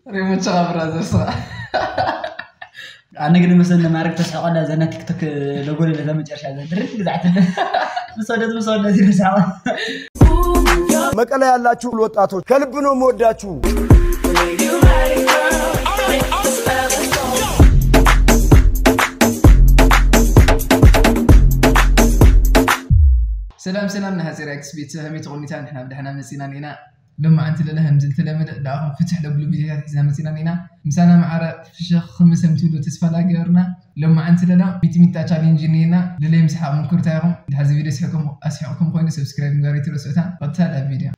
ሪሞት ሸኻ ብራዘር ስኻ። ኣነ ግን መሰለ ማረግ ተስሕቆ እንዳ ዘና ቲክቶክ ሎጎ ለለ መጨረሻ ዘድርግ ግዛዕት ምስ ወደት ምስ ወደት ይርሳው። መቀለ ያላችሁ ወጣቶች ከልብ ነው የምወዳችሁ። ሰላም ሰላም ንሃፂር ኤክስ ቤተሰብ ከመይ ተቆኒታ? ንሕና ብድሕና መፂና ኔና። ሎማዓንቲ ለለ ከምዚ ዝተለመደ ደኣኹም ፍትሕ ለብሉ ቪዲዮታት ሒዝና መፂና ኔና። ምሳና ማዓረ ፍሽኽ ክምሰም ትብሉ ተስፋ ላገርና። ሎማዓንቲ ለለ ሚጥሚጣ ቻሌንጅ ኔና። ለለ ምስሓቕ ምኩርታ ኢኹም። ድሓዚ ቪዲዮ ስሕኩም ኣስሕቕኩም ኮይኑ ሰብስክራይብ ምግባር ይትረስዑታ። ቀጥታ ናብ ቪዲዮ።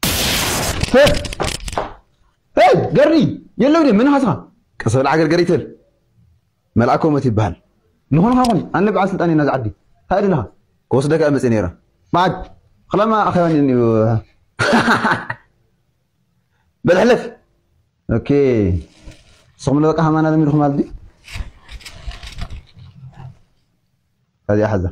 ሄይ ገርኒ የለው ደ ምን ሀስኻ ቀሰል ዓገርገር ይትል መልኣኮ ሞት ይበሃል። ንኾንኻ ኾኒ ኣነ በዓል ስልጣን ኢና ዝዓዲ። እንታይ ድልኻ? ክወስደካ እየ መፅእ ነይረ። ማዓግ ክለማ ኣኸባኒ እዩ። በልሕለፍ ኦኬ። ስኹም ለበቃ ሃማና ለሚድኹም ማለት ድዩ? እዚኣ ሓዛ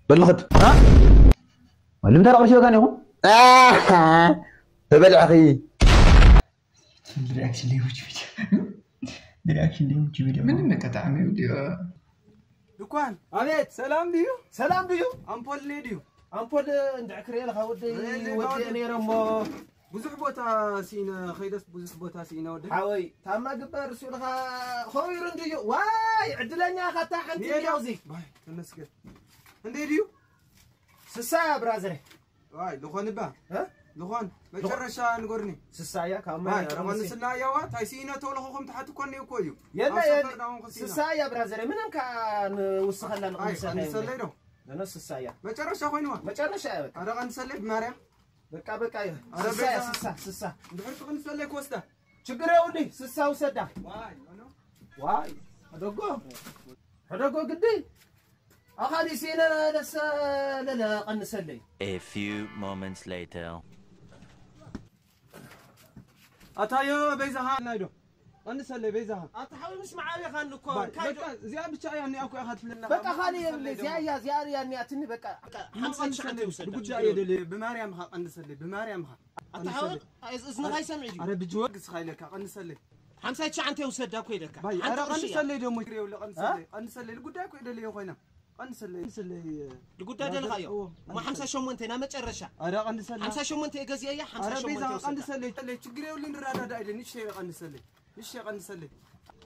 በልኽድ ልምንታይ ረቕርሽበካ ኒኹ ተበልዕኺ ሪያክሽን ለይሙች ቪዲዮ ሪያክሽን ለይሙች ቪዲዮ ምንም መቀጣዕሚ ይውዲዮ ድኳን ኣቤት ሰላም ድዩ ሰላም ድዩ ኣምፖል ኔ ድዩ ኣምፖል እንድዕ ክርእየልካ ወደይ ወዲየ ነይረ እሞ ብዙሕ ቦታ ሲነ ከይደስ ብዙሕ ቦታ ሲነ ወደ ሓወይ ታማ ግበር እሱ ኢልካ ኸዊሩ እንድዩ ዋይ ዕድለኛ ካታ ሓንቲ ድያውዚ ተመስገን እንዴ ድዩ ስሳ ብራዘር ዋይ ልኾን እባ እ? ልኾን መጨረሻ ንጎርኒ ስሳ እያ ካብ ማይ ዋይ ኧረ ቀንሲ። ቀንስና እያዋ ታይ ሲነ ተውለኹኹም ትሓት እኮ እኒኡ እኮ እዩ የለ ኣብ የለ ሰፈር ዳውን ክሲና ስሳ እያ ብራዘር ምንም ከ ንውስኸላ ንቀንሰላ የለ ቀንሰለይ ዶ ነነ ስሳ እያ መጨረሻ ኮይንዋ መጨረሻ እያ በቃ ኧረ ቀንሰለይ ብማርያም በቃ በቃ እዩ ኧረ ስሳ እያ ቤዛ። ስሳ ስሳ እንድሕር ትቀንሰለይ ክወስዳ ችግር የውኒ ስሳ ውሰዳ ዋይ ኖ ዋይ ሕደጎ ሕደጎ ግዲ ኣኻሊ ሲነ ለሰ ለለ ቀንሰለይ A few moments later. ኣታዮ በይዛኻ ናይዶ ቀንሰለይ በይዛኻ ኣታ ሓዊ ምስ መዓበኻኒ እኮ ባይ፣ ካይዶ በቃ እዚኣ ብቻ እያ እኒኣ እኮ ኢኻ ትብለና በቃ ካሊ ቀንሰለይ እዚኣ ደሞ። እያ እዚኣ እያ እኒኣትኒ በቃ ሓምሳ ትሽዓተ ይውሰድ ብጉዳይ እየ ደልየ ብማርያምኻ ቀንሰለይ ብማርያምኻ ኣታ ሓዊ ቀንሰለይ። እዝንኻ ይሰምዕ እዩ ኣረ ብጅወግ ስኻ ኢለካ ቀንሰለይ ሓምሳ ትሽዓተ ይውሰዳ እኮ ኢለካ ባይ ሓንቲ ኣረ ቅርሺ እያ ቀንሰለይ ደሞ ይግሬ ይብለ ቀንሰለይ ቀንሰለይ ጉዳይ እኮ ደልየ ኮይና ቀንሰለይ ቀንሰለይ ንጉዳይ ደልኻዮ እዎ፣ እሞ ሓምሳ ሸሞንተ ና መጨረሻ ኣረ ቀንሰለይ ሓምሳ ሸሞንተ ገዚአ እያ ሓምሳ ኣረ ሸሞንተ ቤዛ ይውሰዳ ቀንሰለይ ተለይ ችግር የብሉ ንረዳዳ ኢለ ንሽ ቀንሰለይ ንሽ ቀንሰለይ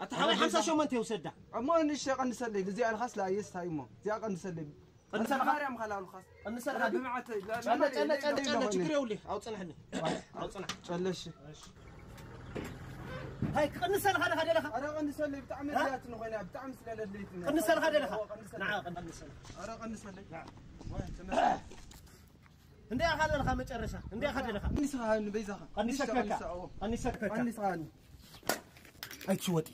ኣታ ሓወይ ሓምሳ ሸሞንተ ይውሰዳ እሞ ንሽ ቀንሰለይ እዚኣ ኢልኻስ ለኣየስ ታይ እሞ እዚኣ ቀንሰለይ ቀንሰልካ ማርያም ካላሉኻስ ቀንሰልካ ድዩ? ብመዓተይ ጨለ ጨለ ጨለ ጨለ ችግር የብሉ ኣውፅንሕኒ ኣውፅንሕ ጨለሽ እንታይ ክቕንሰልካ ደኻ ደለኻ ኣረ ቀንሰለይ ብጣዕሚ እ? እዚኣትኒ ኮይና ብጣዕሚ ስለለለይትኒ ቅንሰልካ ደለኻ ንዓ ቅንሰል ኣረ ቀንሰለይ ወይ ተመስገን እንደ ያኻ ደለኻ መጨረሻ እንደ ያኻ ደለኻ ቀንስኻ ንበይዛኻ ቀንሰከካ ቀንሰከካ ቀንስኻ ኣይትሽወጢ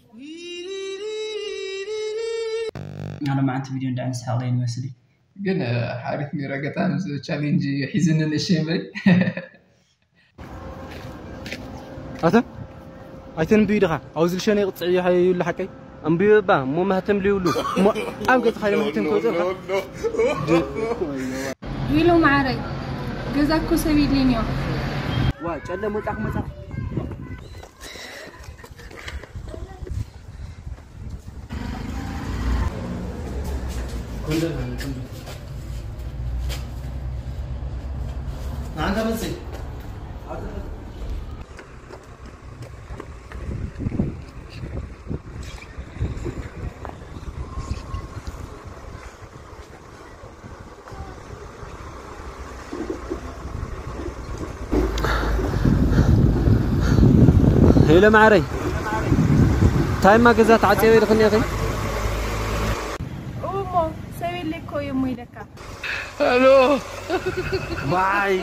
ኣነ መዓንቲ ቪድዮ እንዳ ንስሓቕ ዘይንመስል እዩ ግን ሓሪፍ ነይሩ ኣጋጣሚ እዚ ቻሌንጅ ሒዝኒ ንእሸይ እምበይ ኣተ ኣይተንብዩ ድኻ ኣብዚ ልሸነ ቅፅዕ ይብሉ ሓቀይ ኣንብዩ እባ እሞ ማህተም ልይብሉ እሞ ኣብ ገፅኻ ኢለ ማህተም ከውፅእልካ ሄሎ መዓረይ ገዛ እኮ ሰብ የድልየኒ እዮ ዋ ጨለ መፃኽ መፃኽ ሄሎ ማዕረይ ታይማ ገዛ ተዓፅዮ ኢልክኒ ኢኺ እሞ ሰብ የለ እኮ እየ እሞ ኢለካ ሄሎ ባይ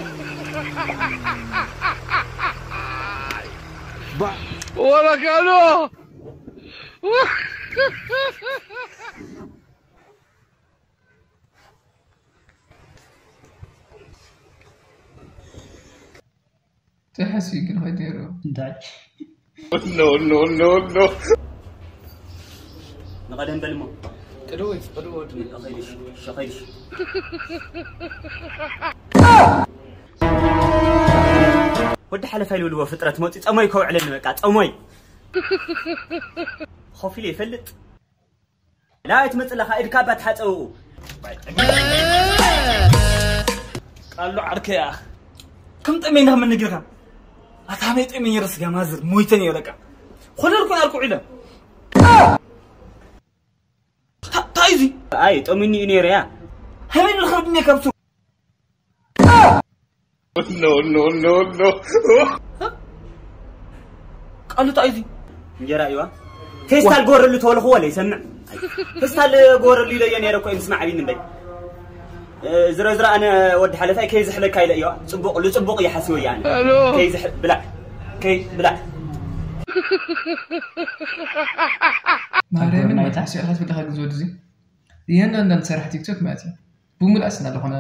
ወለካ ሄሎ ተሓስዩ ግን ኸይሩ እንታይ ንቐደም በልሞ ፍቅዱ ወይ ፍቅዱ ወዱ ሸኸይሽ ሸኸይሽ ወዲ ሓለፋይ ልብልዎ ፍጥረት መፂ ጸሞይ ከውዕለኒ በቃ ጸሞይ ኮፊለ ይፈልጥ ላይት መፅለኻ ኢድካ ባት ሓፀውኡ ቃሉ ዓርከያ ከም ጠሜና ምንግርካ ኣታመይ ጠሜኝ ርስጋ ማዝር ሞይተን የለቃ ኮለል ኮን ኣልኩ ኢለ እንታይ እዚ ኣይ ጠሚኒ እዩ ነይረ ያ ሃበል ልኸብድኒ ካብሱ No, no, no, no. ቃሉ እንታይ እዚ እንጀራ እዩዋ ፌስታል ጎረሉ ተወልኹ ወለ ይሰምዕ ፌስታል ጎረሉ ኢለዮ ነይረ እኮ ምስማዕ ቢኒ እምበይ ዝረዝረ ኣነ ወዲ ሓለፋይ ከይዝሕለካ ኢለ እዮ ፅቡቕ ልፅቡቕ እየ ሓሲበ እየ ኣነ ከይዝሕ ብላዕ ከይ ብላዕ ማርያምን መታሕሲኦ ክትብል ኢኻ ግዜ ወድዚ እያንዳንዳን ትሰርሕ ቲክቶክ ማለት እዩ ብምልኣስና ዝኾነ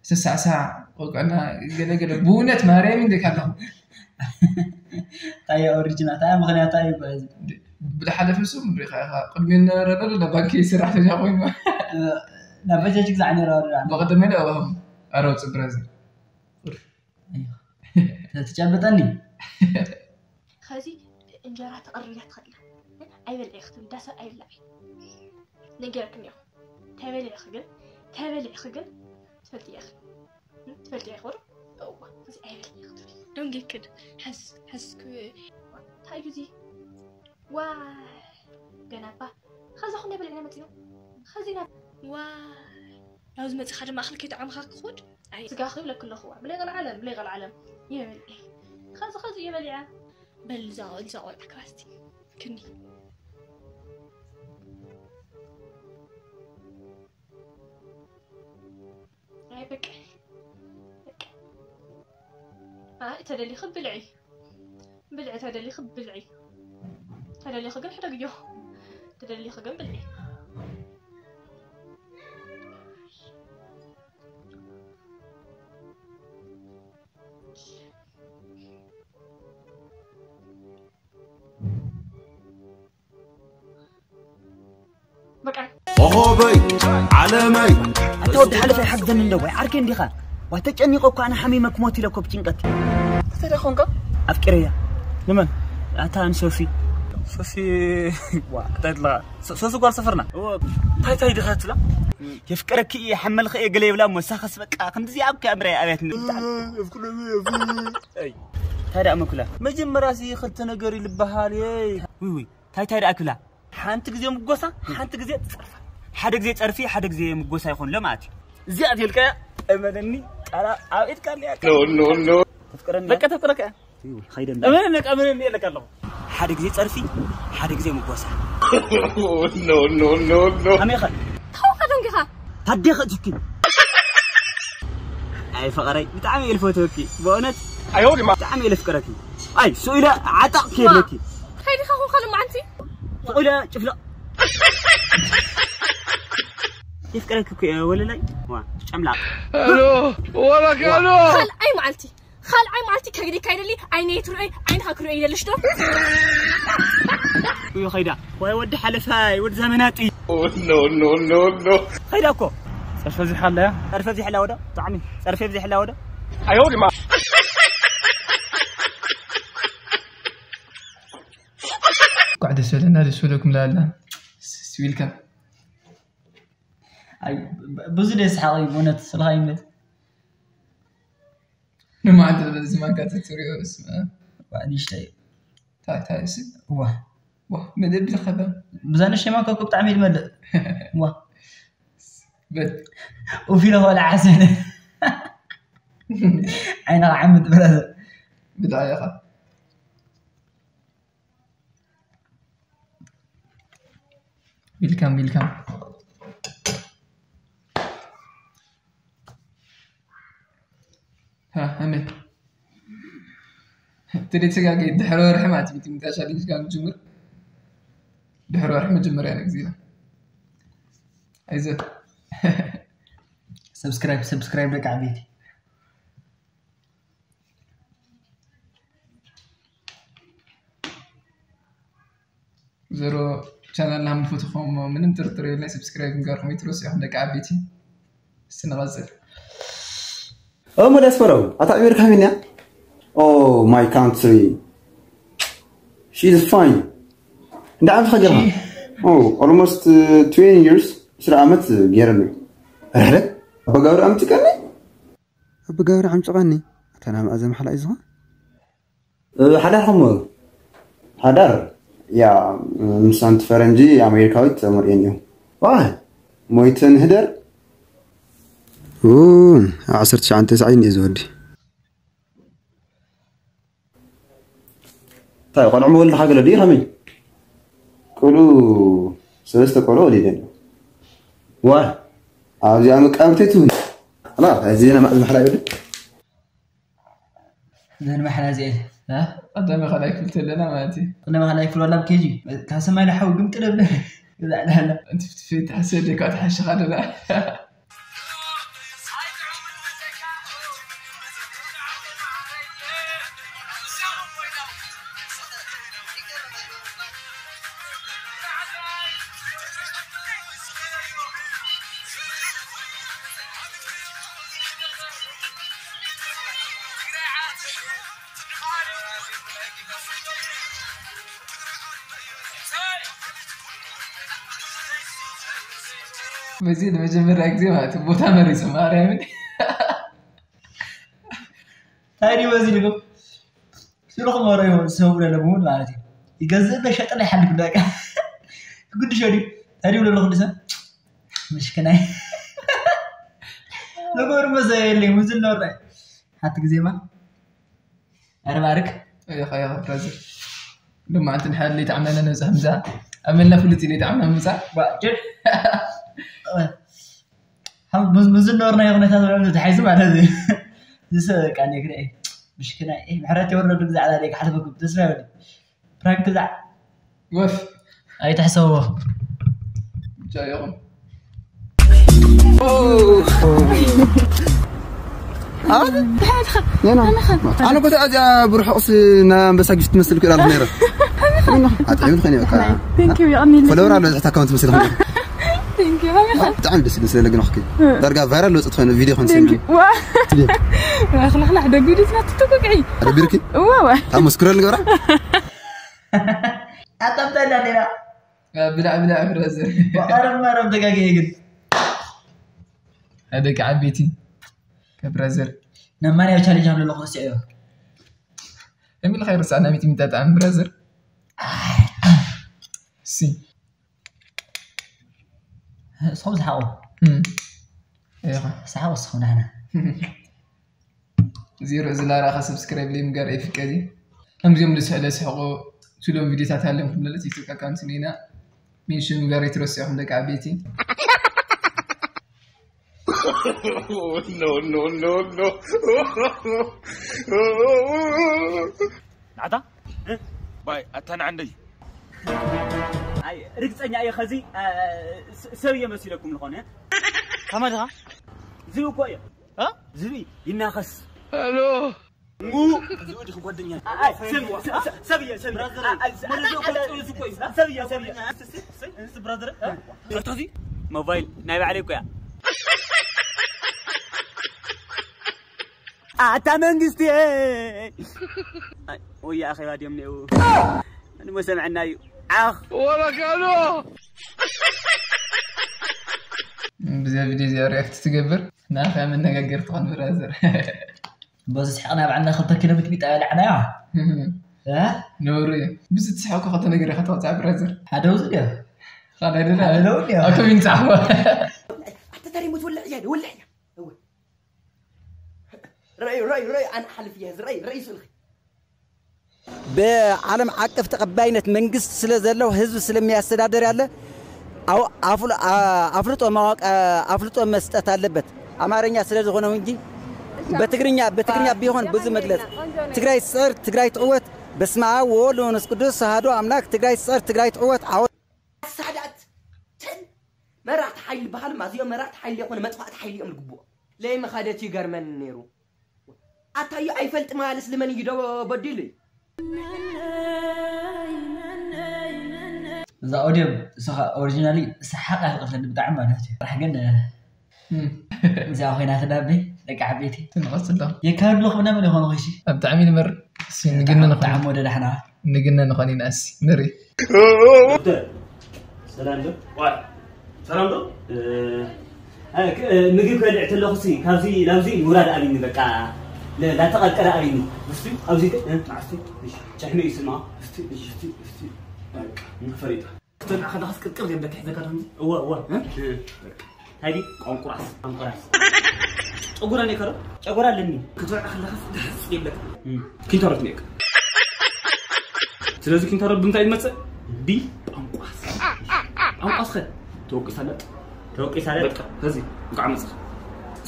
ስሳዕሳዕ ወቀና ገለገለ ብእውነት ማርያምን ደካ ኣለኹ ታየ ኦሪጂናል ታየ ምክንያት ታየ ይባዝ ብዝሓለፈ ሱ ንሪኻ ኢኻ ቅድሚ ነበረ ዶ ናብ ባንኪ ሰራሕተኛ ኮይኑ ናብ በጃጅ ግዛዕ ነይረ ወረዳ ብቐደመ ኢለ ኣብሃም ኣረው ጽብራዚ ትጨብጠኒ ኸዚ እንጀራ ተቐሪላ ትኸድላ ኣይበልዕ ክትብል ዳሰብ ኣይብላዕ ነጊረክን እዮ ተበሊዕኺ ግን ተበሊዕኺ ግን ትፈልጥያ ኢኺ ትፈልጥያ ኢኺ ወዶ እዋ እዚ ኣይበልዕ ክትብል ዶንጌክድ ሓስ ሓስ እንታይ እዩ እዚ ዋይ ገና እባ ኸዚ ኹን በልዕና መፂና ኸዚ ናብ ዋይ ናብዚ መፅኻ ድማ ኣኽሊ ከይተዓምኻ ክኹድ ኣይ ስጋ ክብለክ ኣለኹ ብለይ ቐልዓለም ብለይ ቐልዓለም ይበልዕ ኸዚ ኸዚ እየ በሊዓ በል እዛ እዛ ቆልዓ ክራስቲ ክንዲ ኣይ በቃ በቃ ኣይ ተደሊኺ ብልዒ ብልዒ ተደሊኺ ብልዒ ተደሊኺ ግን ሕደግዮ ተደሊኺ ግን ብልዒ ኦሆበይ ዓለመይ ኣታ ወዲ ሓለፈ ይሓግዘኒ እንደ ወይ ዓርከይ እንዲኻ ዋ ተጨኒቐ እኮ ኣነ ሓሚመ ክሞት ኢለ እኮ ብጭንቀት እንታይ ደኾንካ ኣፍቂረያ ንመን ኣታ ንሶሲ ሶሲ ዋ እንታይ ትለኻ ሶሲ ጓል ሰፈርና እንታይ እንታይ ድኻ ትብላ የፍቅረኪ እየ ሓመልኸ እየ ገለ ይብላ እሞ ሳኸስ በቃ ከምዚ ኣብ ከያ ምራይ ኣብያት እንታይ ደኣ መኩላ መጀመርያ ሲ ክልተ ነገር ይልበሃል እየ ውይ እንታይ እንታይ ደኣ ክብላ ሓንቲ ግዜ ምጎሳ ሓንቲ ግዜ ጸርፋ ሓደ ግዜ ጸርፊ ሓደ ግዜ ምጎሳ ይኾንሎ ማለት እዩ እዚኣ ትልቀያ እመነኒ ቃላ ኣብ ኢድካ ኣለያ No, no, no. ተፍቅረኒ በቃ ተፍቅረካ እመነኒ በቃ እመነኒ የለካ ኣለኹ ሓደ ግዜ ጸርፊ ሓደ ግዜ ምጎሳ No, no, no, no. ኣሜኸ ታውካ ደንጊኻ ታዴኸ ትኪ ኣይ ፈቐረይ ብጣዕሚ እየ ልፈትወኪ ብእውነት I hold him up. ብጣዕሚ እየ ልፍቅረኪ ኣይ ስኢለ ዓጣቕ ከየብለኪ እንታይ ዲኻ ኹን ካልእ መዓልቲ ስኢለ ጭፍለቕ የፍቅረኪ እኮ እየ ወለላይ ዋ ጨምላቕ ካልኣይ መዓልቲ ካልኣይ መዓልቲ ከግዲካ ይደሊ ዓይነይ ትርእይ ዓይንኻ ክርእይ ይደልሽ ዶ እዩ ኸይዳ ዋይ ወዲ ሓለፋይ ወዲ ዘመናጢ No, no, no, no. ኸይዳ እኮ ጸርፈ ብዚሕ ኣለያ ጸርፈ ብዚሕ ኣላ ወደ ብጣዕሚ ጸርፈ ብዚሕ ኣላ ወደ I hold him up. እንኳዕ ደስ በለና ደስ በለኩም ላላ ስዊልካም ብዙ ደስ ሓቂ ብእውነት ስልኻ ይመት ንማዓንተ በዚ ማንካ ተትሪኦ ስማ ንሽተይ ታይ ታይ ሲ ዋ ዋ መደብ ዝኸበ ብዛ ንሽተይ ማንካ እኮ ብጣዕሚ ይመልእ ዋ በል ኡፊለ ከበላ ዓሰለ ዓይንኻ ዓምት ብራዘር ብጣዕሚ ኢኻ ዊልካም ዊልካም ኣሜን ትሪት ስጋ ድሕሪ ወርሒ ማለት እዩ ምታሻ ልጅ ጋር ምጅምር ድሕሪ ወርሒ መጀመርያ ነ ግዜና ኣይዘ ሰብስክራይብ ሰብስክራይብ ደቂ ዓበይቲ ዘሮ ቻናልና ምንፈትኹም ምንም ጥርጥር የለን። ሰብስክራይብ ምግባርኩም ይትረሱ ኢኹም ደቂ ዓበይቲ። እስቲ ንቐጽል። እሞ ዲያስፖራው ኣታ ኣሜሪካ ከመይ እያ? Oh my country, she is fine. እንደ ዓመት ከገርማ? Oh, almost uh, twenty years, ዕስራ ዓመት ገይረሉ። ረሕለ ኣበጋብር ኣምጭቀኒ? ኣበጋብር ኣምጭቀኒ? ኣታ ናብኣ ዘምሓላ እዩ ዝኾን? ሓዳር ከምኡ ሓዳር ያ፣ ምስ ሓንቲ ፈረንጂ ኣሜሪካዊት ተመርዕየን እዩ። ዋይ፣ ሞይተን ህደር። ኡን፣ ዓሰርተ ትሽዓተ ሳዕን እዩ ዝወዲ። እንታይ ቆልዑ መወልድኻ ገለ ድዩ ከመይ? ቆልዑ፣ ሰለስተ ቆልዑ ወሊደን። ዋይ፣ ኣብዚኣ መቃብተይ ትሁን። ላ፣ እዚ ዜና ማዕዝ መሓላ ይብል? ዘን መሓላ እዚኤ፣ እ? ቀዳማይ ካልኣይ ክፍል ተለና ማለት እዩ። ቀዳማይ ካልኣይ ክፍል ዋላ ብኬጂ፣ ካብ ሰማይ ንሓዊ ግምጥል እብል። እዛ ዕላላ። እንትፍትፍ ተሓሰ ደካ ተሓሽኻ ደላ። በዚ ንመጀመርያ ግዜ ማለት እዩ ቦታ መሪጹ ማርያምን። እንታይ ድዩ በዚ ልኩም? ስልኹም ወረ ይሆን ሰው ለለሙን ማለት እዩ። ይገዝእ ለሸጠ ላይ ሓልፍ እንዳቃ። ግድሾ ድዩ? እንታይ ድዩ ለለኹ ድሰ? ምሽክናይ። ነገሩ መዘ የለይ፣ ምዝን ነውራይ። ሓንቲ ግዜማ። ኣረ ባርክ። እያ፣ እያ፣ ብራዘር። ድማ እንትን ሓሊ ተዓመነ ነብዛ ምዛ። ኣመልና ፍሉጥ ኢለ ተዓመነ ምዛ። ባ፣ ጀድ። ከም ብዙ፣ ብዙ ነበርናዮ ኩነታት ብሎም ተታሒዙ ማለት እዩ። ዝሰ በቃ ነግረ፣ እይ፣ ምሽክና፣ እይ፣ ምሕረት የወረዱ ግዛዕ ዛሬ ክሓልፈኩም ተስፋ ይወዲ። ፕራንክ ግዛዕ። ወፍ። ኣይትሕሰብዎ። ብቻ ይኹን። ኣነ እኮ እዚኣ ብርሑቕስ ናይ ኣንበሳ ግሽ ትመስል ክእል ኣለኹ ነይረ። ኣጥዒምልኸኒ በቃ። Thank you፣ የቐኒለይ። ፎሎወር ኣሎ ዝሕት ኣካውንት መስል ኾነ። Thank you፣ ሃሚኻ። ብጣዕሚ ደስ ይብል ስለ ለግኖኽኪ። እ። ዳርጋ ቫይራል ወፅእ ትኾነ ቪድዮ ኾን Thank you። ሰሚዐ። ዋ። ዋ። ክላኽላኽ ደጉዲት ናት ትተኮቅዒ። ኣደቢርኪ? እዋ፣ ዋ። ታብ መስክረል ንገብራ? ኣጣብታ ኢላ ኔራ። እ፣ ብላዕ፣ ብላዕ፣ ብራዘር። ወቐረብ መረብ ደጋጊ ግን። ኣደቂ ዓበይቲ። ከብራዘር። ናብ ማርያም ቻሌንጅ ኣብ ለለኹ ወሲዐዮ። እሚል ኸይሩ ሳና ሚጥሚጣ ጣዕም ብራዘር። ሲ። እስኹም ዝሓቑ። እም። እኻ። ዝሓቑ እስኹም ናህና። ዜሮ ዝላራኸ ሰብስክራይብ ለይምጋር ኣይፍቀድ እዩ። ከምዚኦም ልስሕ ለስሕቑ ቱሎም ቪዲዮታት ኣለንኩም ለለት ዩቱብ ኣካውንት ኔና ሜንሽን ምጋር ኣይትረስዑ ኢኹም ደቂ ዓበይቲ። No, no, no, no. ናዕታ? ባይ፣ ኣታ ንዓንደይ። ኣይ፣ ርግጸኛ እየ ኸዚ፣ እ፣ ስ-፣ ሰብ እየ መሲለኩም ዝኾነ። ከመይ ድኻ? ዝብኢ እኮ እየ። እ? ዝብኢ ይናኸስ። ሄሎ። እሙ፣ ዝብኢ ድኹም ጓደኛ። ኣይ፣ ሰብ፣ ሰብ፣ ሰብ እየ፣ ሰብ እየ። ብራዘር፣ ኣይ፣ ኣይ፣ ሞባይል ናይ ባዕለይ እኮ እያ። ኣታ መንግስቲ! ኣይ፣ ወያ ኣኼባ ድዮም ነይሩ። ኣነ መሰምዐና እዩ። ዓኽ! ወረካኖ! ብዛ ቪድዮ እዚኣ ሪያክት ትገብር፣ ንኣኻ መነጋገሪ ትኾን ብራዘር። በዚ ስሕቕና ባዕልና ክልተ ኪሎ ሚትር ቢጣ በላዕናያ። እህ። እ? ነውሪ እዩ። ብዚ ትስሕቕ እኮ ከተነግር ኢኻ ተወጻእ ብራዘር። ሓደ ውዚ ድዮ? ሓደ ደላ። ሓደ ደው ድዮ? ኣብ ኮሜንት ጻሕፎ። ኣታ ታሪክ ሙት ወልዕ እያ፣ ወልዕ እያ። እወ። ረኣዩ፣ ረኣዩ፣ ረኣዩ፣ ኣነ ሓልፍ እየ፣ ረኣዩ፣ ረኣዩ ስእልኺ። ብዓለም ዓቀፍ ተቐባይነት መንግስት ስለ ዘለዎ ህዝብ ስለሚያስተዳደር ያለ አው-፣ አፍል-፣ አ-፣ አፍልጦ ማወቅ፣ አ-፣ አፍልጦ መስጠት አለበት። አማርኛ ስለዚህ ሆነው እንጂ በትግርኛ፣ በትግርኛ ቢሆን ብዙ መግለጽ። ትግራይ ትስዕር፣ ትግራይ ትዕወት። በስመ አብ ወወልድ ወመንፈስ ቅዱስ አሐዱ አምላክ። ትግራይ ትስዕር፣ ትግራይ ትዕወት። ዓወት። ኣሳዳት ተን መራሕቲ ሓይሊ በሃሉ፣ እዚኦም መራሕቲ ሓይሊ ይኾኑ መጥፋእቲ ሓይሊ እዮም ዝግብኦ። ለይመኻደት ይገርመኒ ነይሩ። ኣታዩ ኣይፈልጥ ማለስ ልመን እዩ ዶ በዲሉ እዩ? እዛ ኦድዮ ንስኻ ኦሪጂናሊ ሰሓቕ እያ ትቐትለኒ ብጣዕሚ ማለት እዩ። ጥራሕ ግን እዚኣ ኮይና ትዳቢ ደቂ ዓበይቲ ትንቐፅሎ የካብድ ኣለኹ ብና መን ይኾነ ኮይሲ ኣብ ጣዕሚ ንመር ንግነ ንኾን ብጣዕሚ ወደ ዳሕና ንግነ ንኾን ኢና እሲ ንርኢ ዶክተር ሰላም ዶ? ዋይ ሰላም ዶ? እ፣ እ፣ ክ- እ፣ ምግቢ ከልዕ ተለኹ ሲ ካብዚ ናብዚ ምውራድ ኣብኒ በቃ ለ- ላተቐርቀረ ኣብኒ እስቲ ኣብዚ እ፣ ንዓስቲ እሺ፣ ጨሕሚ እዩ ስማ እስቲ እሺ፣ እስቲ እስቲ በቃ ንፈሪጣ ክትበልዕ ከለኻስ ቅርቅር የብለካ ሒዘካ ዶ እወ እወ እ? እ፣ በቃ። ሃይዲ ቆንቁራስ ቆንቁራስ ጨጉራ ነይ ከሎ ጨጉራ ኣለኒ ክትበልዕ ከለኻስ ደስ የብለካ እ፣ ኪንታሮት ነይካ ስለዚ ኪንታሮት ብምንታይ ይመፅእ ቢ ቋንቋስ ቋንቋስ ኸ ተወቂሳ ለጥ ተወቂሳ ለጥ በቃ ከዚ እንኳዕ መፅእ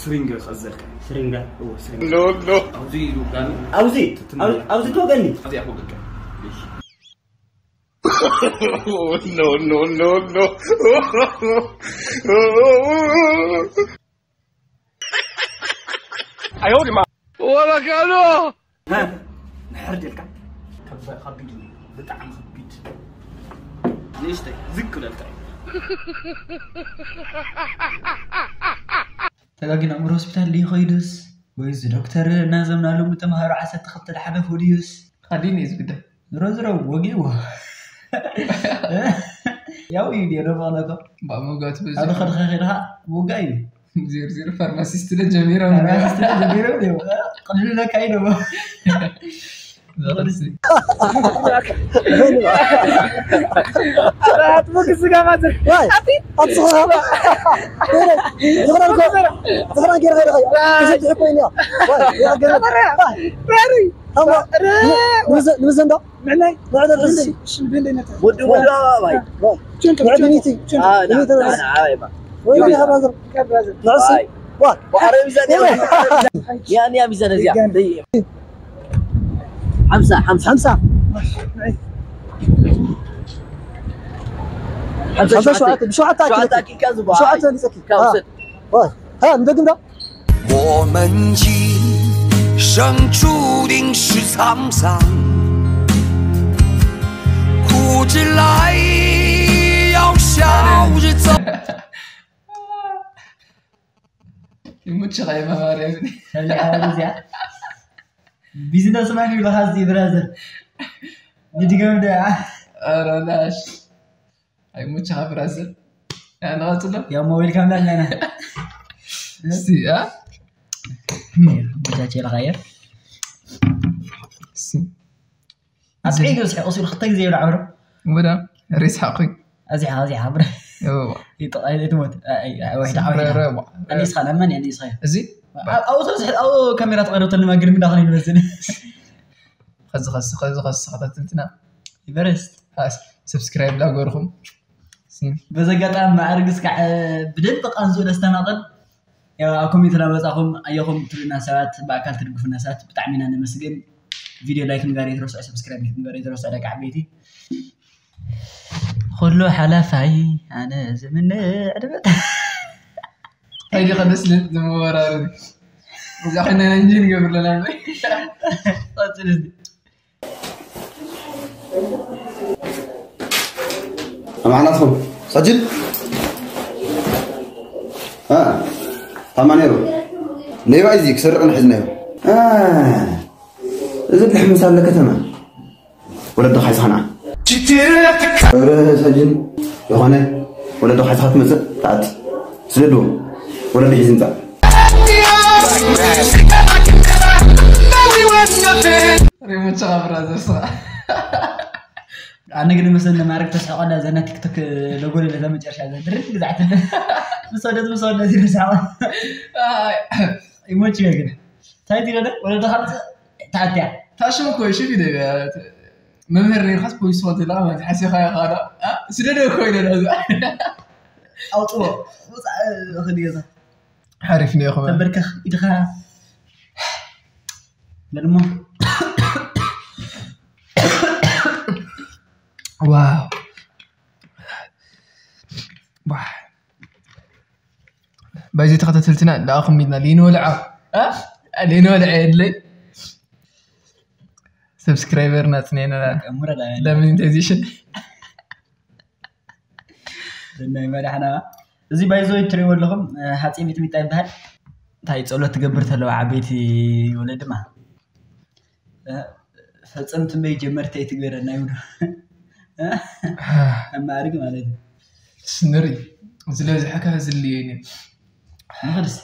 ስሪንገ ከዘልካ ስሪንጋ እወ ስሪንገ ኖ ኖ ኣብዚ ይውጋኒ ኣብዚ ኣብዚ ኣብዚ ትወገኒ ኣብዚኣ ክወገካ ኖ ኖ ኖ ኖ ወበካሎ ንሕር ደልካ ከቢድ እዩ ብጣዕሚ ከቢድ ንእሽተይ ዝግ ክብለልካ እዩ ተጋጊና እምሮ ሆስፒታል ድዩ ከይዱስ ወይስ ዶክተር እናዘምናሎም ንተምሃሮ ዓሰርተ ክልተ ዝሓለፉ ድዩስ ካሊን እዩ ዝግደ ዝሮ ዝሮ ወጊዎ ያው እዩ ዲዮ ደሞ ኣለኮ ባሞጋት ኣብ ኸድኸ ኸድኻ ውጋ እዩ ዜር ዜር ፋርማሲስት ለ ጀሚሮም ጀሚሮም እዮም ቅድሚ ለካ እዩ ደሞ ዘቕልሲ ንብዘንዶ ምዕናይ ወዲ ወዲ ኣባይ ወዲ ሚቲ ወይ ያ ብራዘር ንዕሱ ያንያ ሚዛን እዚኣ ሓምሳ ሓምሳ ሓምሳ ሓምሳ ሸውዓተ ብሸውዓተ ኣኪልካ ዝበሃል ሸውዓተ ንፀኪ ካብ ውሰድ ንደግም ዶ 我们今生注定是沧桑，枯枝来要笑着走。 ይሙችኻ የመማርያ እዚኣ ቢዝነስ ማን ይብለኻ እዚ ብራዘር ንድገም ደ ኧረ ላሽ ኣይሙችኻ ብራዘር ንቐፅሎ ያው ሞባይል ካምላ ኣለና እስቲ ቦቻቸ ኢልኻዮ እስቲ ኣስዒዱ ስሒቑ ሲሉ ክልተ ግዜ ይብላ ዓብሮ ወዳ ሬስ ሓቑ እዚሓ እዚሓ ብረ ይጥቓይ ትሞት ወሕዳ ዓወዳ ኣኒስኻ ለመን ኣኒስኻ እዚ ኣብኡ ተብዝሕ ኣብኡ ካሜራ ተቐረብተሉ ማግድ ምዳ ኸነ ይመስል ኸዚ ኸሲ ኸዚ ኸሲ ኸታትልትና ይበረስት ሰብስክራይብ ላገርኹም በዚ ኣጋጣሚ ማዕርግ እስካዕ ብደንብ ቃንዝኡ ለስተማቕል ያው ኣብ ኮሜንት እናመፃኹም ኣየኹም ትብሉና ሰባት ብኣካል ትድግፉና ሰባት ብጣዕሚ ኢና ነመስግን ቪድዮ ላይክ ምግባር ይትረስዑ ሰብስክራይብ ምግባር ይትረስዑ ደቂ ዓበይቲ ኩሉ ሓላፋይ ኣነ ዝምነ ዕድመት እንታይ ዲኻ ደስ ዝል ዝመወራረድ እዛ ኮይና እንጂ ንገብር ኣለና ቀፅል እዚ ኣማዕናትኩም ሰጅድ ታማ ነይሩ ሌባ እዚ ክሰርቕ ንሕዝናዮ እዚ ድልሕ ምሳለ ከተማ ወለዶ ሓይስኻ ንዓ ችትር ረ ሰጅን ዝኾነ ወለዶ ሓይስኻ ትመፅእ ተኣቲ ስደድዎ ወለዶ ሒዝ ምፃእ ሪሞት ሸኻ ብራዘር ስኻ ኣነ ግን መሰለ ማዕረግ ተስሕቆ እንዳ ዘና ቲክቶክ ሎጎ ለለ መጨረሻ ዘድርግ ግዛዕት ምስ ወደት ምስ ወደት ይረሳዖ ይሞች ግን እንታይ ትረደ ወለዶ ካልፅ ተኣትያ ታሽም እኮ ሽፍ ይደ መምህር ነርካስ ፖሊስ ትኾን ዘለካ ማለት ሓሲኻ ኢኻ ዶ ስደደ እኮ ኢለ ነዛ ኣውፅዎ ውፃእ እኽል ገዛ ሓሪፍ ነው ይኹም ተንበርከኽ ኢድኻ በልሞ ዋው ዋው በዚ ተኸታተልትና ለኣኹም ኢልና ሊንወልዓ ሊንወልዓ የድለይ ሰብስክራይበር ናጽነና ለሞኔታይዜሽን ሰናይ መዳሕና። እዚ ባይዞ እትሪእዎ ኣለኹም፣ እ፣ ሃፀይ ሚጥሚጣ ይበሃል። እንታይ ጸሎት ትገብር ተለዋ ዓበይቲ ወለድማ፣ እ፣ ፈጸምቲ እምበይ ጀመርቲ ኣይትግበረና ይብሉ። እ? ኣማዕርግ ማለት እዩ። ስንሪ፣ ስለዚ ሓካ ዝልየኒ። ንኽድስ።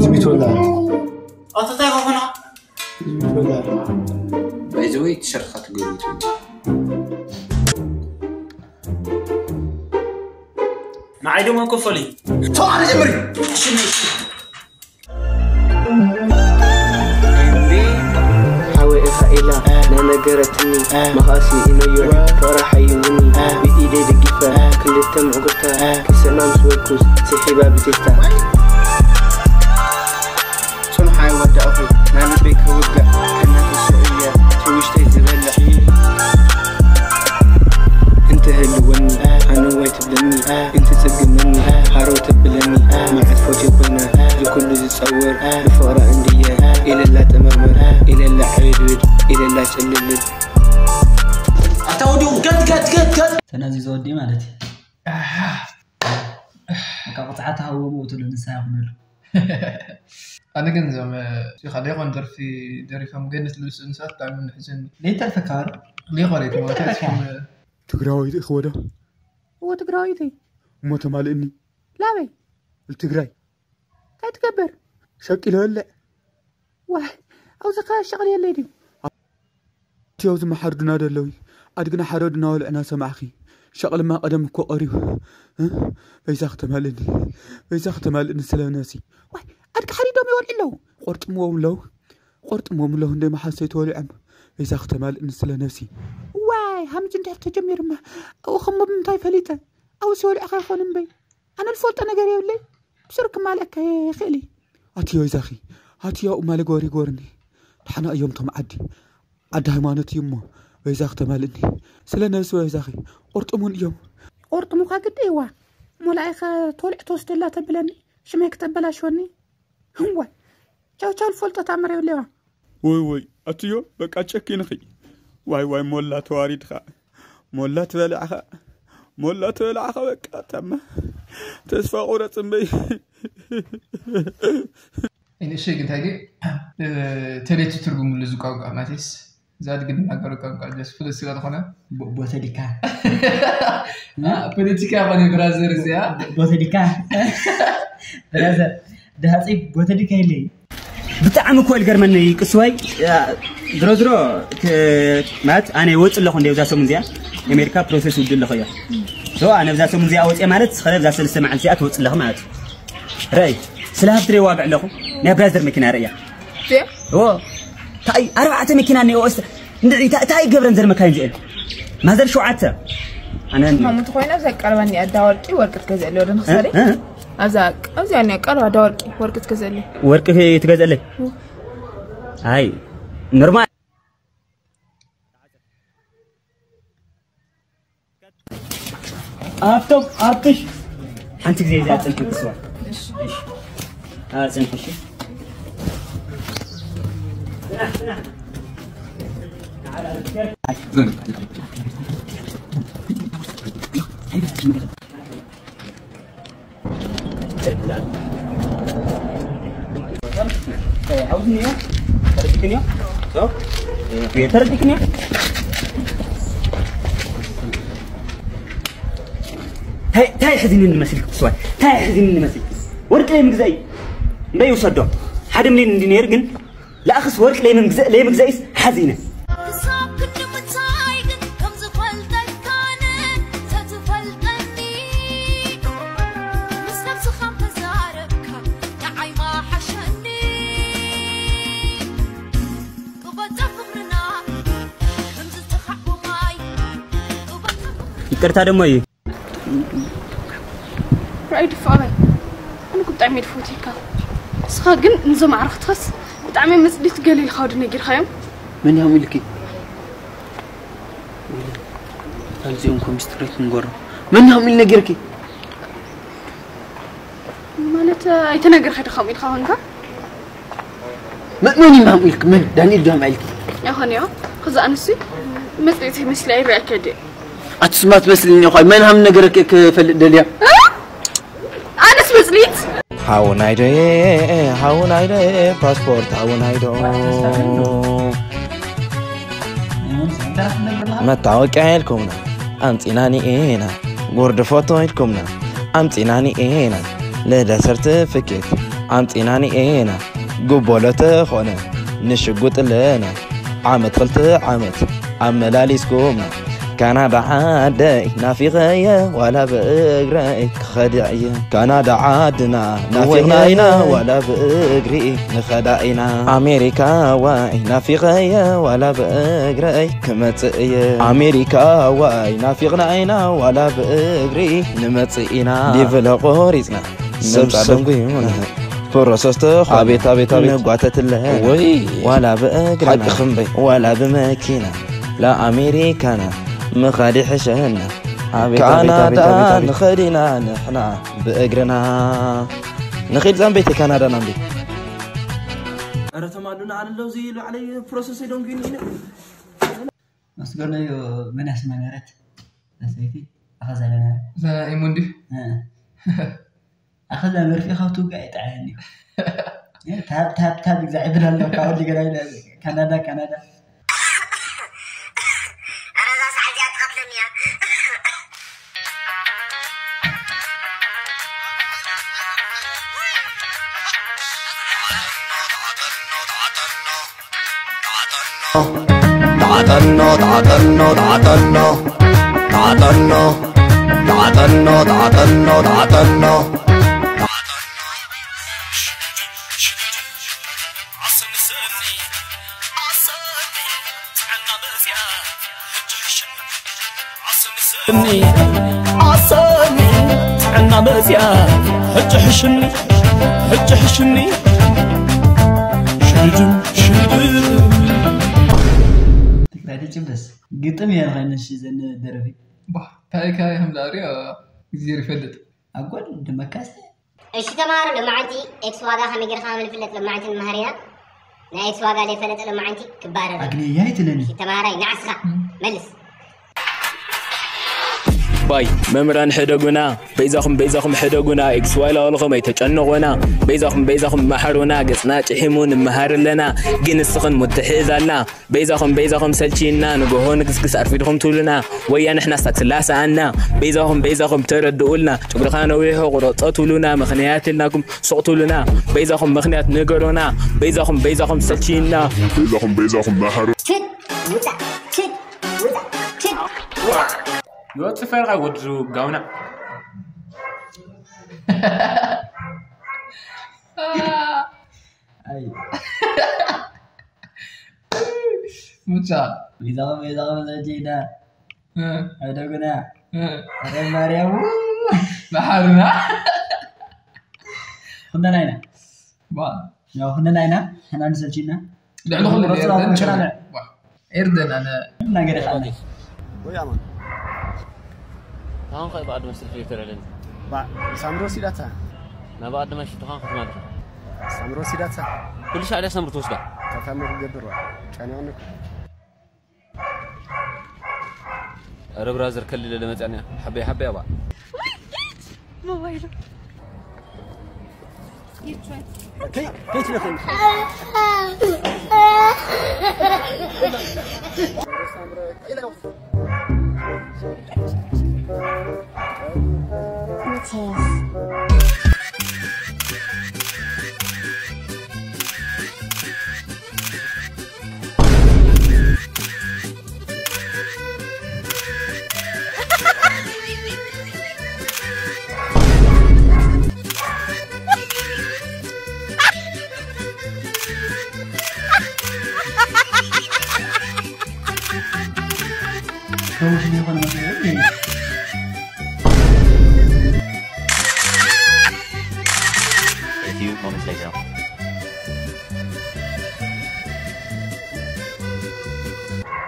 ዝቢት ወላ። ኣቶ ታይ ኾኾና? ዝቢት ወላ። By the way፣ ትሸርኻ ትገብሩ ትብሉ። ንዓይ ድማ ክፈሊ። ተዋዕለ ጀምሪ። ሽመይ። ሓወይ ኢኻ ኢላ ናይ ነገረትኒ፣ መኻሲ ኢነዮ ፍቕራ ሓይውኒ፣ ብኢደይ ደጊፈ ክልተ ምዕጉርታ፣ ክስዕማ ምስ በልኩስ ስሒባ ብቴስታ። ጽኑሕ ኣይወዳእኹ፣ ናብ ልበይ ከውግዕ፣ ከናፍሶ እየ፣ ትውሽተይ ዝበልዕ። እንተህልወኒ፣ ኣነዋይ ትብለኒ፣ እንትጽግመኒ፣ ሃረው ተብለኒ፣ መዓት ፎትዮ ኮይነ፣ ዝኩሉ ዝጸወር፣ ብፍቕራ እንድየ፣ ኢለላ ጠመርመር፣ ኢለላ ዕብድብድ፣ ኢለላ ጭልልል። ኣታ ወዲቑ፣ ገት፣ ገት፣ ገት፣ ገት። ተናዚዘ ወዲ ማለት እዩ። ኣሓ። በቃ፣ ቅጽዓት ሃቦ ሞቱ ንስሓ ይኹነሉ። ኣነ ግን እዞም፣ እ፣ ሺኻ ደይኮን ደርፊ ደሪፎም ገነት ልብስ እንስሳት ብጣዕሚ ምሕዝን። ደይተርፈካ በል። ደይኮን ደይኮን ደይተርፈካ። ተስኩም፣ እ፣ ትግራዋይ ኢኺ ወዶ? እዎ ትግራዋይቲ። እሞ ተማልእኒ። ላበይ? ትግራይ። እንታይ ትገብር? ሸቂለ በልዕ። ዋይ፣ ኣብዚ ከ ሸቕሊ የለይ ድዩ? እቲ ኣብዚ መሓርድና ደለዊ ኣድግና ሓረድና ወልዕና ሰማዕኺ። ሸቕልማ ቀደም እኮ ቀሪቡ። እ? በይዛኺ ተማልእኒ። በይዛኺ ተማልእኒ ስለ ነሲ። ዋይ፣ ኣድጊ ሓሪዶም ይወልዑ ኣለዉ። ቆርጥምዎም ኣለዉ። ቆርጥምዎም ኣለዉ እንደ መሓሰይ ተወሊዖም። በይዛኺ ተማልእኒ ስለ ነሲ። ዋይ፣ ሃምዚ እንድሕር ተጀሚሩማ። ኣብኡ ከም ብምንታይ ፈሊጠ? ኣብኡ ሲወልዑ ከይኮኑ እምበይ። ኣነ ዝፈልጦ ነገር የብለይ። ብስሩ ክማልአካ ይኽእል እዩ። ኣቲ ወይዛኺ፣ ኣቲ ያው ማለ ጎሪ ጎርኒ። ደሓና እዮም ቶም ዓዲ። ዓዲ ሃይማኖት እዩ እሞ፣ ወይዛኺ ተማልእኒ። ስለ ነብሲ ወይዛኺ፣ ቁርጥሙን እዮም። ቁርጥሙኻ ግዲ እዋ። ሞላኢኸ ተወልዕ ተወስደላ ተብለኒ። ሽመይ ክተበላሽወኒ። እዋ። ቻው ቻው፣ ዝፈልጦ ተኣምር የብለይዋ። ወይ ወይ፣ ኣትዮ፣ በቃ ጨኪንኺ። ዋይ ዋይ፣ ሞላ ተዋሪድኻ። ሞላ ትበልዕኻ። ሞላ ትበልዕኻ፣ በቃ ታማ። ተስፋ ቁረጽ እምበይ። እኔ እሺ፣ ግን ታይዲ፣ እ፣ ተሌቲ ትርጉም ለዚ ቋንቋ ማቴስ፣ እዛ ድግድ እናገሩ ቋንቋ ደስ ፍልስ ስለዝኾነ። ቦ-፣ ቦተሊካ። አ፣ ፖለቲካ ኾነ ብራዘር እዚኣ። ቦ-፣ ቦተሊካ። ብራዘር፣ ድሃፂ ቦተሊካ የለይ። ብጣዕሚ እኮ ዝገርመኒ ቅስዋይ፣ አ፣ ድሮ ድሮ ክ-፣ ማለት ኣነ ይወፅ ኣለኹ እንደ እዛ ሰሙን እዚኣ ኣሜሪካ ፕሮሰስ ውድ ኣለኹ እያ። ሶ ኣነ ብዛ ሰሙን እዚኣ ወፅየ ማለት ስኸለ ብዛ ሰለስተ መዓልቲ እዚኣ ትወፅ ኣለኹ ማለት እዩ። ረይ፣ ስለ ሃብቲ ደይ ዋግዕ ኣለኹ። ናይ ብራዘር መኪና ርእያ። እዚኣ? እዎ። ታይ ኣርባዕተ መኪና እኒኦ እስተ። እንታይ ገብረን ዘር መካይን እዚኤን? ማዘር ሸውዓተ። ኣነ እንዲ- ከምኡ እንተኾይኑ ኣብዚኣ ቀረባ እኒኣ ኣዳ ወርቂ ወርቂ ትገዝእለይ ወደ ንኽሰደይ። እ? እ? ኣብዛ ኣብዚኣ እኒኣ ቀረባ ኣዳ ወርቂ ወርቂ ትገዝእለይ። ወርቂ ትገዝእለይ? እዎ። ኣይ፣ ኖርማል። ኣብቶም ኣብትሽ ሓንቲ ግዜ እዚኣ ጽንሒ ክስዋ። እሺ። እሺ። ኣጽንሒ፣ እሺ። ተረዲክንዮ? ተረዲክንዮ? ታይ፣ ታይ ሕዚኒ እንመስልክ ክስዋይ? ታይ ሕዚኒ እንመስልክ? ወርቂ ለይ ምግዛይ። እምበይ ይውሰዶ። ሓደ ሚሊዮን እንዲ ነይሩ ግን ለኣኽስ ወርቂ ለይ ምግዘ-፣ ለይ ምግዘኢስ ሓዚነ። ክሳብ ክንዲ ምንታይ ግን ከም ዝፈልጠካነ ተትፈልጠኒ። ምስ ነብስኻ ተዛረብካ ንዓይ ማሓሸኒ። ቅበጸ ፍቕርና ከም ዝተኻዕቦ ማይ። ቅበጸ ፍቕርና ይቅርታ ደሞ እዩ። ራይድ ፍቕረይ፣ ኣነ እኮ ብጣዕሚ እየ ዝፈትየካ። ንስኻ ግን ንዞም ኣዕርኽትኻስ ብጣዕሚ እዮም መጽሊት ገለ ኢልካ ወዲ ነጊርካዮም። መን እዮም ኢልኪ? ካልዚኦም እኮ ሚስጥር ኣይትንገሮ። መን እዮም ኢሉ ነጊርኪ? ማለት ኣይተነገርካ ዶ ከምኡ ኢልካ ኮንካ? መ-፣ መን እዩ ማም ኢልክ? መን? ዳንኤል ዶ ማም ኢልክ? ኣይኮነ እዮ። ክዛ ኣንሱ መጽሊት ይመስል ኣይረኣከ ድየ? ኣቲ ስማ ትመስልኒ እኳ መን ሃም ነገር ከ-፣ ክፈልጥ ደልያ? ኣነስ መጽሊት? ሓውናይ ዶ፣ ሓውናይ ዶ፣ ፓስፖርት ሓውናይ ዶ። መታወቂያ ኢልኩምና ኣምጺና ኒኤና፣ ጉርዲ ፎቶ ኢልኩምና ኣምጺና ኒኤና፣ ልደት ሰርቲፊኬት ኣምጺና ኒኤና፣ ጉቦ ለተኾነ ንሽጉጥ ኣለና፣ ዓመት ክልተ ዓመት ኣመላሊስኩምና። ካናዳ ዓደይ ናፊቐየ ዋላ ብእግረይ ክኸድዕ እየ። ካናዳ ዓድና ናፊቕና ኢና ዋላ ብእግሪ ንኸዳ ኢና። ኣሜሪካ ዋይ ናፊቐየ ዋላ ብእግረይ ክመጽእ እየ። ኣሜሪካ ዋይ ናፊቕና ኢና ዋላ ብእግሪ ንመጽእ ኢና። ዲቪ ለቆሪጽና ሰብ ምምጻእ ሰብ ደንጉዩና። ፕሮሰስ ተኾነ ኣቤት፣ ኣቤት፣ ኣቤት። ንጓተትለ ወይ ዋላ ብእግርና ሓቂ ክንበይ። ዋላ ብመኪና ለኣሜሪካና ምኻድ ይሕሸና። ኣቤት፣ ኣቤት፣ ኣቤት፣ ካናዳ ኣቤት፣ ኣቤት። ንኸዲና ንሕና ብእግርና። ንኸይድ ዛምቤት ካናዳ ናምቤ። ኧረ ተማሉና ኣለዉ እዚ ላዕለይ ፕሮሰስ ኣይደንጉዩኒ። መስገነዮ መን ያስመነረት? ሰይቲ ኣኸ ዘለና። እዛ ኢሙንዲ? እ። ኣኸ እዛ መርፌ ካብ ትውጋእ ይጥዓየኒ። እ፣ ታብ፣ ታብ፣ ታብ ይግዛዕ ይብል ኣሎ። ካብ ወዲ ገዳይ ለ-፣ ካናዳ፣ ካናዳ። ኧረ እዛ ሰዓት እዚኣ ትቐትለኒ እያ። ጣጠኖ፣ ጣጠኖ፣ ጣጠኖ፣ ጣጠኖ፣ ጣጠኖ፣ ጣጠኖ፣ ጣጠኖ፣ ጣጠኖ፣ ጣጠኖ። ኣሰኒ፣ ኣሰኒ፣ ጥዕና መጽያ፣ ሕጂ ሕሽኒ፣ ሕጂ ሕሽኒ። ሽድድም፣ ሽድድም። ትግራይ ትጭብስ ግጥም እየ ንኸይንሽ ዘን ደረፊ። ባ፣ እንታይ ካይ ከም ዛሬ፣ አ፣ እግዚኣብሔር ይፈልጥ። ኣጎል ድመካስ እሺ ተማሃሮ፣ ሎማዓንቲ ኤክስ ዋጋ ከመይ ጌርካ ከም ንፍለጥ ሎማዓንቲ ንመሃር ኢና። ናይ ኤክስ ዋጋ ዘይፈለጠ ሎማዓንቲ ክባረር እዩ። ኣግነያይ ትለኒ። እሺ ተማሃራይ፣ ንዓስኻ እም። መልስ። ባይ መምህራን ሕደጉና፣ በይዛኹም በይዛኹም ሕደጉና፣ ኤክስ ዋይ ላወልኹም ኣይተጨንቑና፣ በይዛኹም በይዛኹም መሓሩና፣ ገጽና ጭሒሙ ንመሃር ኣለና፣ ግን ንስኽን ሙትሕዝ ኣልና። በይዛኹም በይዛኹም ሰልችና፣ ንጎሆ ንግስግስ ኣርፊድኹም ትብሉና፣ ወያ ንሕናስ ታክሲ ላሰኣና። በይዛኹም በይዛኹም ተረድኡልና፣ ጭጉርኻ ነዊሑ ቁረጾ ትብሉና፣ ምኽንያት ኢልናኩም ሱቕ ትብሉና። በይዛኹም ምኽንያት ንገሩና፣ በይዛኹም በይዛኹም ሰልችና። በይዛኹም በይዛኹም መሃሩ። ችድ ውጻእ፣ ችድ ውጻእ፣ ችድ ውጻእ። ይወጽእ ፈርቓ ወዱ ጋውና። ኣይ። ሙቻ። በይዛኹም፣ በይዛኹም ዘጂና። እ። ኣደጉና። እ። ኣረ ማርያም። መሓርና። ኩነና ኢና። ባ። ያው ኩነና ኢና። ሕና ንሰልችና። ልዕሊ ኩሉ ረሱ ኤርደን ኣኩንትና ጨው። ነ-፣ ባ። ኤርደን ኣነ ነገር ይኻለ። ወይ ኣማን። ታን ኸይ ባዕድ መስል ፊልተር ኣለኒ። ባ-፣ ሳምሮ ሲዳታ። ናብ ኣድማ ሽቱኻን ክትማልካ። ሳምሮ ሲዳታ። ኩሉ ሻዕ ድያ ሳምሮ ትወስዳ? ካብ ሳምሮ ክገብር ዋ። ጫና ይኹን እኮ። ኧረ ብራዘር ከልለ ለመጸንያ። ሓበይ ሓበይ ኣባ። ሞባይሉ። A few moments later.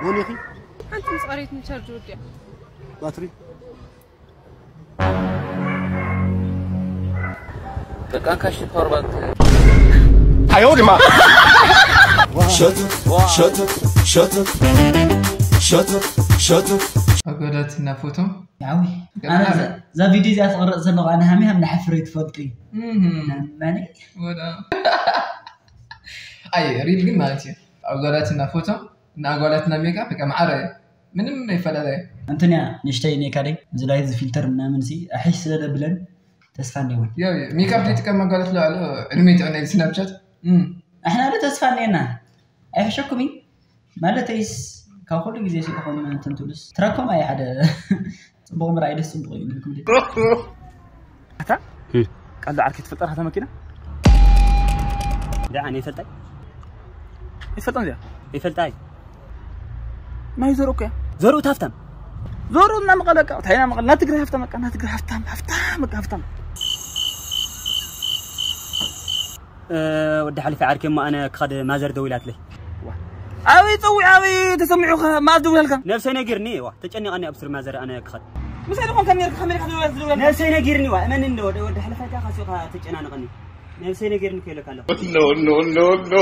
መን ኢኺ? ሓንቲ ምስ ቀረይት ንቻርጅ ወዲኣ። ባትሪ? በቃ ካሽ ፓወር ባንክ። ኣዮ ድማ። ሸትት፣ ሸትት፣ ሸትት። ሸቱ ሸቱ ኣጓላትና ፎቶ ያዊ ኣነ እዛ ቪድዮ እዚኣ ትቕረፅ ዘለኹ ኣነ ሃሚ ሃም ንሓፍረ ትፈልጡ እዩ መኒ ወዳ ኣይ ሪል ግን ማለት እዩ ኣጓላትና ፎቶ እና ኣጓላትና ሜካፕ በቃ ማዕረ እዩ ምንም ኣይፈላለ እዩ እንትን እያ ንሽተይ ኔካ ደይ እዚ ላይት ዝፊልተር ምናምን ሲ ኣሕሽ ስለ ደብለን ተስፋ እንዲውን ያው ሜካፕ ዘይጥቀም ኣጓላት ለዋለ ዕድሜ ጥዕና ስናፕቻት ኣሕና ዶ ተስፋ እኒአና ኣይሕሸኩም እዩ ማለተይስ ካብ ኩሉ ግዜ ስልኹም እንትን ትብሉስ ትረኮም ኣይ ሓደ ፅቡቕ ምርኣይ ደስ ፅቡቕ እዩ ኢልኩም ድዩ ኣታ ቀልዲ ዓርኪ ትፈልጣ እታ መኪና ደኣ እኔ ይፈልጣይ ይፈልጣ እዚኣ ይፈልጣይ ናይ ዘሩ እኮ ዘርኡ ሃፍታም ዘሩ እና መቐለ ቃ ታይና መቐለ ናይ ትግራይ ሃፍታም በቃ ናይ ትግራይ ሃፍታም ሃፍታም በቃ ሃፍታም ወዲ ሓሊፈ ዓርኪ እሞ ኣነ ክኸድ ማዘር ደዊላትለይ ኣበይ ፀዊዕ ኣበይ ተሰሚዑ ማዝ ደዊላልካ ነብሰይ ነጊርኒ ዋ ተጨኒቐኒ ኣብ ሱር ማዘር ኣነ ክኸድ ምሳይ ዝኾንካ ኔርካ ከመይ ኢኻ ደዊላ ዝደውላ ነብሰይ ነጊርኒ ዋ እመን እንደ ወዲ ወዲ ሓለፋይካ ካሲኻ ተጨናንቐኒ ነብሰይ ነጊርኒ ከይለካ ኣለኹ no no no no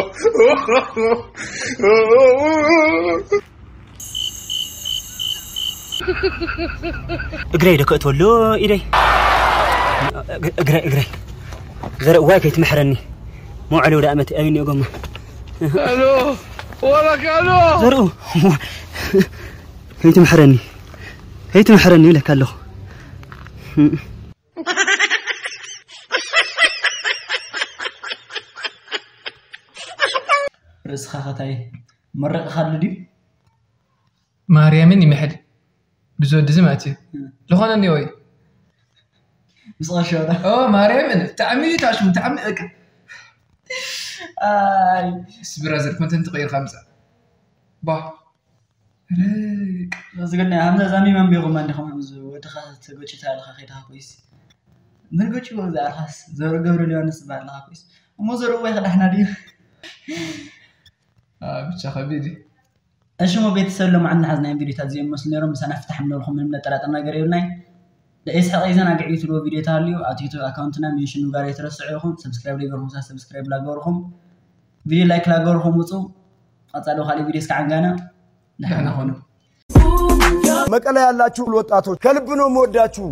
እግረይ ዶ ከእትወሉ ኢደይ እግረይ እግረይ ዘርእ ዋይ ከይትምሕረኒ መውዕሊ ወደ ኣመት ኣይኒ ጎማ الو ولك الو ዘርኡ ከይትምሕረኒ ከይትምሕረኒ ይብለካ ኣለኹ ርእስኻ ኸታይ መረቕኻሉ ድዩ ማርያምን ይምሕል ብዝወዲ እዚ ማለት እዩ ዝኾነ እኒኦ እዩ ምስ ቀሸ ወዳ ኦ ማርያምን ብጣዕሚ እዩ ታሽሙ ብጣዕሚ እቅ ኣይ ስብራ ዘር ኮንተንት ቀይርካ ምፃ ባ ዝገና ሃምዛ ዛሚ መንቢኹም እንዲኹም ወድኻ ተጎጭታ ኣለኻ ከይድካ ኮይስ ምን ጎጭ ወዛ ኣለኻስ ዘሩ ገብረ ሊዮንስ ዝበሃል ኣለኻ ኮይስ እሞ ዘሩ ወይ ክዳሕና ድዩ ብቻ ከቢድ እዩ እሺ ሞ ቤተሰብ ሎማዓንቲ ሓዝናዮም ቪዲዮታት እዚኦም መስሉ ነይሮም ምሳና ፍታሕ ምነበልኩም ምንም ነጠራጥር ነገር የብልናይ ደኤስሐቀ ይዘን ኣግዒ ትልዎ ቪዲዮታት ኣልዩ ኣብ ዩቱብ ኣካውንትና ሜንሽን ምግባር ኣይትረስዑ ኢኹም ሰብስክራይብ ዘይገርኩም ሳ ሰብስክራይብ ላገርኩም ቪዲዮ ላይክ ላገርኩም ውፁ ቀፃሊ ካልእ ቪዲዮ እስከ ዓንጋና ንሕና ኮኑ መቀለ ያላችሁ ወጣቶች ከልብ ነው የምወዳችሁ።